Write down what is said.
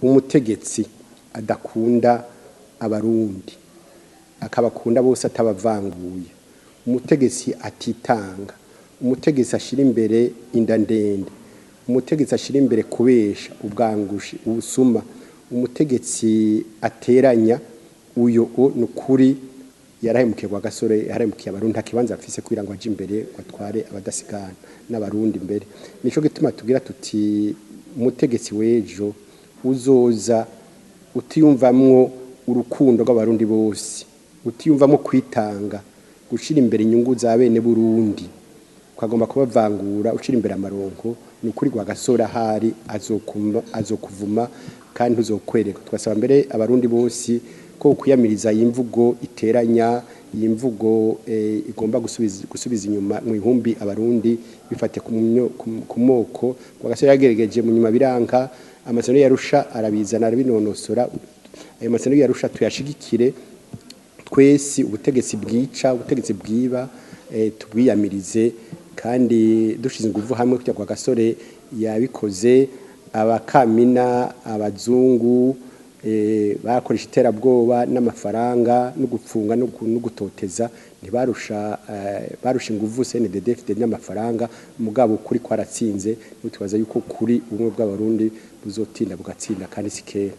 Umutegetsi adakunda Abarundi, akabakunda bose atabavanguye, umutegetsi atitanga, umutegetsi ashira imbere inda ndende, umutegetsi ashira imbere kubesha, ubwangushi, ubusuma, umutegetsi ateranya, uyo o nukuri yarahemukiye Rwagasore, yarahemukiye Abarundi. Nta kibanza afise kugira ngo aje imbere ngo atware abadasigana n'Abarundi imbere. Nico gituma tugira tuti umutegetsi w'ejo uzoza utiyumvamwo urukundo rw'Abarundi bose, utiyumvamwo kwitanga, gushira imbere inyungu za bene Burundi, ukagomba kubavangura ushira imbere amaronko, ni ukuri Rwagasore ahari azokuvuma kandi ntuzokwereka. Tugasaba mbere Abarundi bose ko kwiyamiriza iyi mvugo iteranya, iyi mvugo igomba gusubiza inyuma mu ihumbi Abarundi bifate ku moko. Rwagasore yagerageje mu nyuma biranka, amasezerano y'Arusha arabizana, arabinonosora. Ayo masezerano y'Arusha tuyashigikire twese. Ubutegetsi bwica, ubutegetsi bwiba, tubwiyamirize kandi dushize inguvu hamwe kugira Rwagasore yabikoze. Abakamina, abazungu bakoresha iterabwoba n'amafaranga no gupfunga no gutoteza, ntibarusha barusha inguvu CNDD-FDD n'amafaranga, mugabo kuri kwaratsinze. Nutibaza yuko kuri ubumwe bw'Abarundi buzotinda bugatsinda kandi si kera.